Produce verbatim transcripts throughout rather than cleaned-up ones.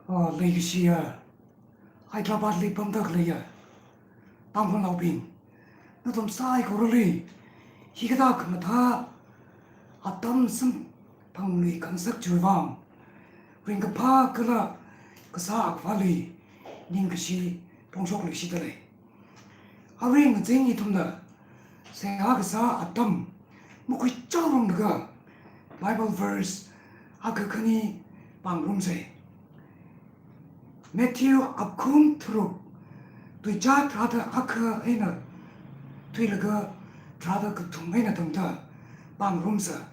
Ah, leikashiya, Hyderabad li pamda khaleiya Tangkhulnaobing, nathum saikorali hikathā khamathā atam samphangluikhangasak chiwui vang, ringkaphā kala Kasā Akhavāli ningkashi phongshokluishitdalei. Arui ngazin ithumna seihā kasā atam makhuichaorumlaga Bible verse akha khani pāngarumsei. Matthew akhum tharuk, tuizā tharāda akha eina thuilaga tharāda kathum eina tangda pāngarumsa.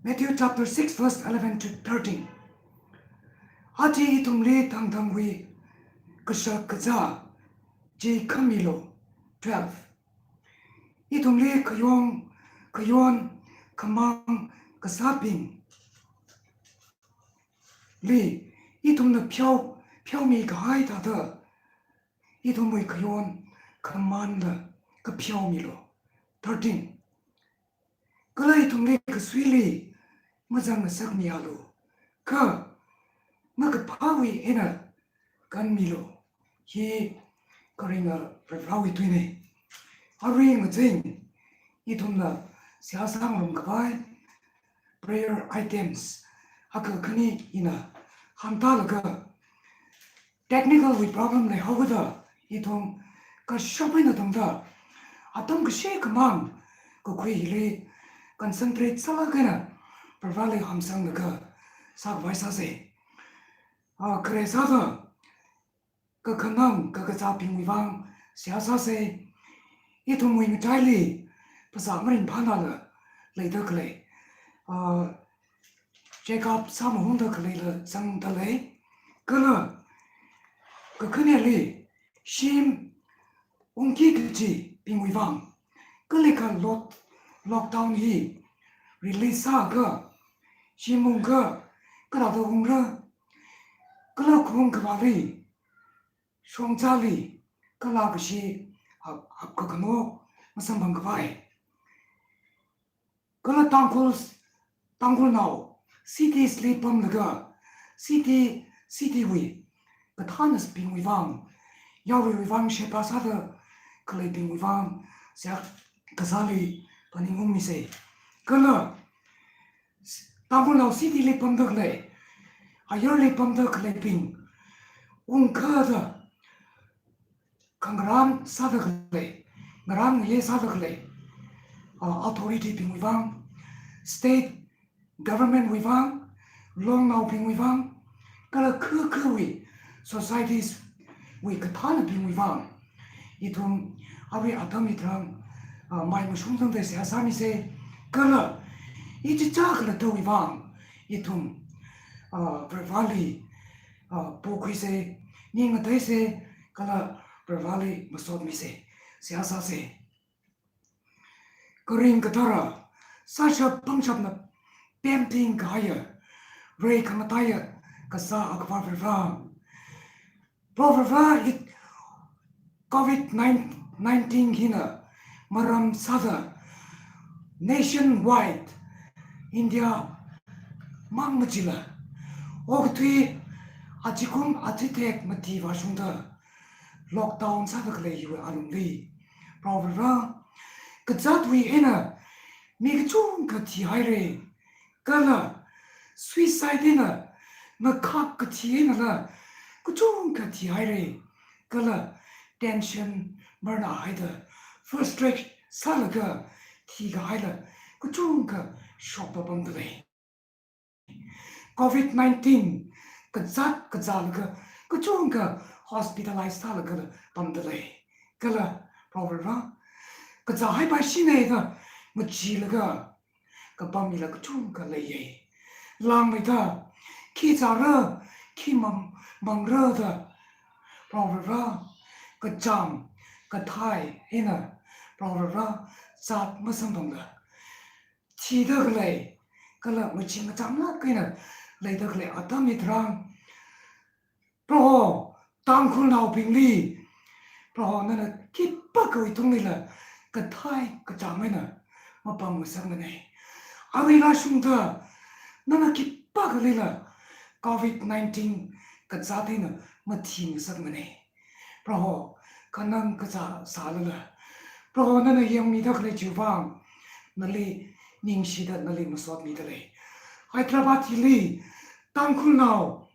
Matthew chapter six, verse eleven to thirteen. Aja ithumli thangthangwui kashak kazā chi khamilu. Twelve. Ithumli khayon, khayon khamāng kasābingli ithumna pheopheo mikahai thāda, ithumwui khayon khamānla kapheomilu. Thirteen. Kala ithumli kasuili mazangngasakmialu, kha makaphāwui eina kanmilu. Hi kharinga Varivarāwui tuinei. Arui ngazin ithumna seihā sāngarumkhavai prayer items akha khani ina hāngtālaga, technical wui problem leihaokida ithum kashap eina tangda atam kashi khamāng kakhui hili concentrate sālaga eina Varivarāli hamsanglaga sākhavai sāsei. Ah, khare sāda kakhanang kakazābingwui vang seihā sāsei. Ithumwui ngachaili phasā maringphānala leida khalei, ah, check up sāmahungda khaleila zangdalei. Kala kakhaneli shim ungki kachibingwui vang, kali kha lock-, lockdown hi release sāakha, shim ungakha kathāda ungra, kala khong kavāli, shongzāli, kala kashi hap, hapkakhano masamphangkhavai. Kala Tangkhul, Tangkhulnao cities li pamlaga, city, city wui kathānabingwui vang, yaruiwui vang sheba sāda khaleibingwui vang seihā kasāli phaningungmisei. Kala Tangkhulnao city li pamda khalei, ayarli pamda khaleibing, ungkada khangarān sāda khalei, ngarān ngayei sāda khalei, ah, authority bingwui vang, state government wui vang, longnaobingwui vang, kala kha khawui societies wui kathānabingwui vang, ithum arui atam hitharan, ah, mai mashung tangda seihā sāmisei. Kala ichicha khalattawui vang ithum, ah, Varivarāli, ah, pokhuisei, ning ngateisei, kala Varivarāli masotmisei, seihā sāsei. Kharing kathara, sāshap pangshapna pemting kahaiya, rei khamataiya Kasā Akhavā Varivarā. Proho Varivarā, hi covid nineteen hina maram sāda nationwide, India mang machila, okathui achikum athithek mati vāshungda lockdown sāda khalei hiwui alungli, Proho Varivarā, kazatwui eina mi kachungkha thihaira, kala suicide eina ngakhak kathi einala kachungkha thihaira, kala tension marnā haida frustrate sālaga thikahaila kachungkha shokpapamdalei. Covid nineteen kazat kazālaga kachungkha hospitalize sālaga pamdalei. Kala Proho Varivarā, kazāhaipaishina da machilaga kapam hila kachungkha leiya. Langmeida, khi zāra, khi mang, mangra da, Proho Varivarā, kachām kathai eina, Proho Varivarā, zat masamphangla thida khalei, kala maching kachāmlāk eina leida khalei atam hitharan, Proho, Tangkhulnaobingli, Proho, nana khipākhawui tungli la kathai kachām eina mapamngasakmanei. Arui rāshungda nana khipākhali la Covid nineteen kazāt eina mathing ngasakmana. Proho, khanang kazā sālala, Proho, nana yangmida khalei chiwui vang nali ningshida nali masotmida lei. Hyderabad hili Tangkhulnao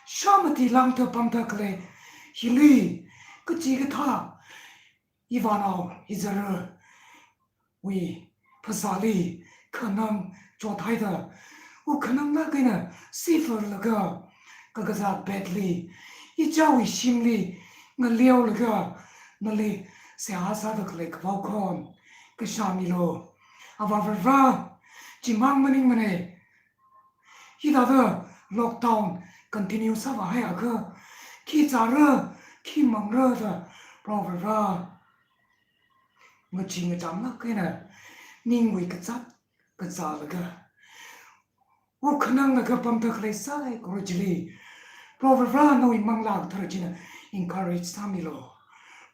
shāmati lāngda pamda khalei hili kachikathā ivānao izarawui phasāli khanang chothaida, wuk khanang lāk eina sifalaga, kakazā bedli, ichāwui shimli ngaleolaga, nali seihā sāda khalei kavao khon kashā milu. Avā Varivara, chimang maningmana. Hithāda lockdown continue sāvāhaiakha, khi zāra, khi mangra da, Proho Varivara, ngachee ngacham lāk eina ningwui kazāt kazālaga, wuk khananglaga pamda khalei saikora chili, Proho Varivara, nawui Manglā Kathara china encourage sāmilu.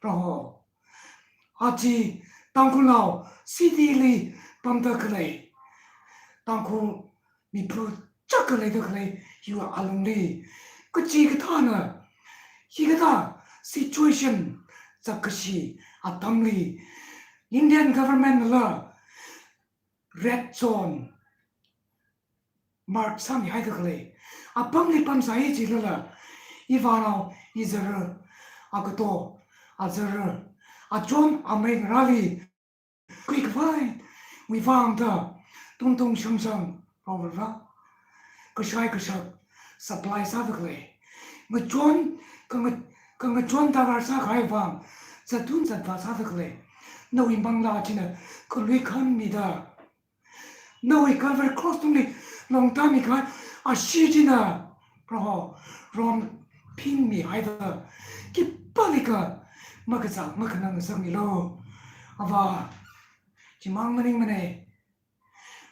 Proho, aja Tangkhulnao city li pamda khalei, Tangkhul miphu chāk khalei da khalei hiwui alungli, kachikathāna hikathā situation zakkashi atamli, Indian government nala red zone mark sāmihaida khalei apamli pamsai jilala, ivānao izara, agato, azara, achon amei ngarāli khuikhavai wui vangda tungtung shangshang, Proho Varivara, kashai kashak supply sāda khalei, ngachon, kanga-, kangachon darkar sākahai vang zattun zatvā sāda khalei, nawui Manglā china khalui khanmida, nawui Calvary Cross tungli longtāmi kahai ashee china, Proho, romphingmihaida, khipālikha makazā makhanang ngasakmilu. Avā, chimang maningmana.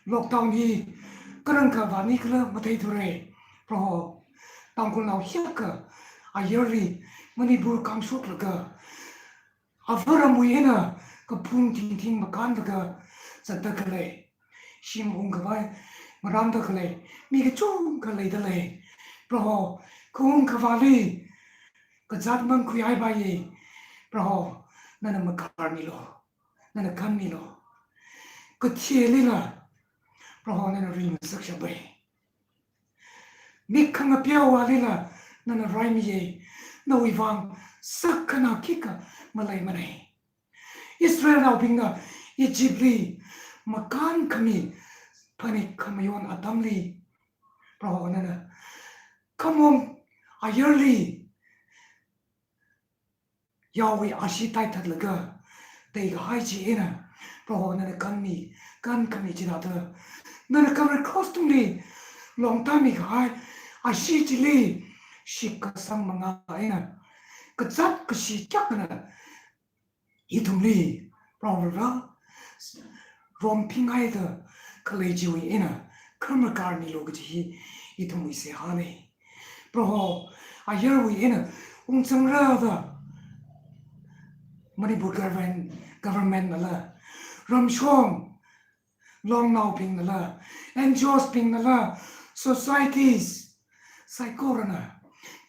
Lockdown hi kharāngkha vānikhala matheithura. Proho, Tangkhulnao hiyākha ayarli Manipur kāngshoklaga, avāramwui eina kaphung thingthing makānlaga zatda khalei, shim ungkhavai marānda khalei mi kachungkha leida lei. Proho, khaung khavāli kazāt mangkhuihaipaiya. Proho, nana makarmilu, nana khanmilu. Kathilila, Proho, nana ringngasakshapa. Mik khangapeowalila nana raimiya. Nawui vang sakkhanā khikha maleimana. Israelnaobingna Egyptli makānkhami phanit khamayon atamli, Proho, nana khamong ayarli yaowui ashee taithatlaga teikahai chi eina, Proho, nana khanmi, khankhami chithāda, nana Calvary Cross tungli longtāmi kahai ashee chili shitkasang manga eina kazāt kashi kayākhana ithumli, Proho Varivara, romphinghaida khalei chiwui eina khamakar milu kaji hi ithumwui seihāna. Proho, ayarwui eina ungzangrada Manipur govern-, government nala, ramshong longnaobing nala, N G Os bing nala, societies saikorana,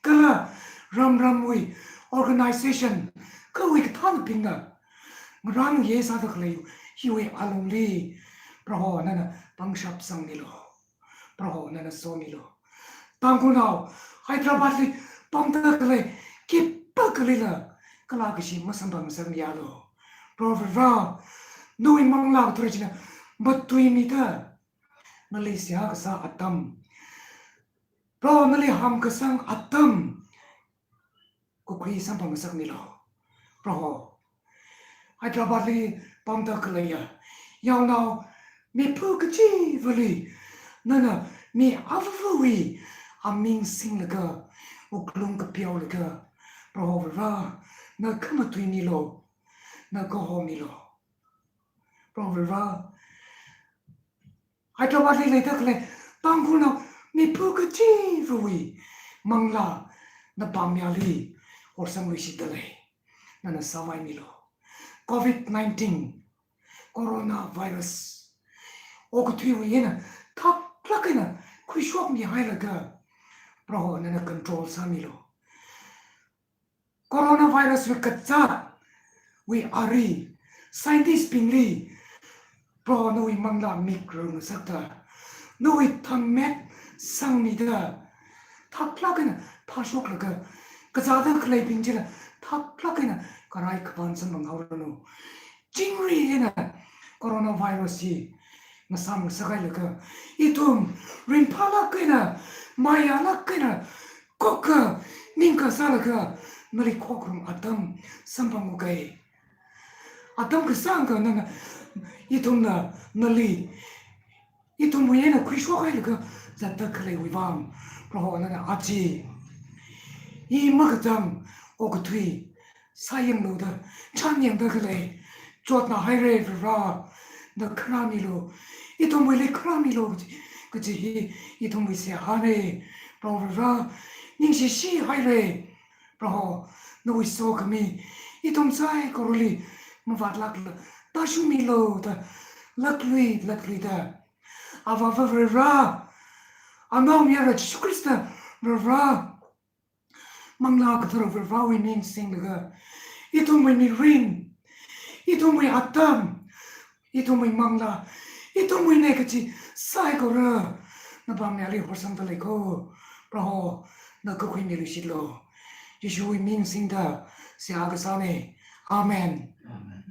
kala ram ramwui organization khawui kathānabingna ngarān ye sāda khalei hiwui alungli, Proho, nana pangshap sangmilu. Proho, nana somilu. Tangkhulnao Hyderabad li pamda khalei khipākhalila kala kashi masamphang sangmialu. Proho Varivara, nawui Manglā Kathara china matuimida, nali seihā kasā atam, Proho, nali hamkasang atam kakhui samphang ngasakmilu. Proho, Hyderabad li pamda khaleiya yaonao miphu kachivali nana mi avāvawui aming singlaga, wuklung kapeolaga, Proho Varivara, na khamatui milu, na kaho milu. Proho Varivara, Hyderabad li leida khalei Tangkhulnao miphu kachivawui manglā na pamyali horsangluishitda lei. Nana sāmai milu. Covid nineteen, coronavirus okathuiwui eina thaklāk eina khuishokmihailaga, Proho nana control sāmilu. Coronavirus wui kazātwui ari, scientist bingli, Proho nawui manglā mik rāngasakta, nawui thangmet sangmida, thaklāk eina phāshoklaga, kazāda khaleibing chila thaklāk eina karai kapan samphang haoranu. Chingri eina coronavirus hi ngasām ngasakhailaga, ithum ringphālāk eina, mayālāk eina, khokkha ningkasālaga, nali khokharum atam samphang ukai. Atam kasāngkha nana, ithumna nali, ithumwui eina khuishokhailaga zatta khaleiwui vang, Proho nana aja hi makatang okathui sāyanglu da, chānyangda khalei chotnahaira Varivara, na kharāmilu, ithumwuili kharāmilu kaji, kaji hi ithumwui seihāna. Proho Varivara, ningshishihaira. Proho, nawui sokhami ithum saikorali mavātlākla tāshungmilu da, laklui lakluida, Avāva Varivara, Anaomayara Jishu Khrista Varivara, Manglā Kathara Varivarawui ming singlaga, ithumwui mirin, ithumwui atam, ithumwui manglā, ithumwuina kaji saikora napāngli horsangda leiko. Proho, na kakhui miluishitlu. Jishuwui ming singda seihā kasāna. Amen. Amen.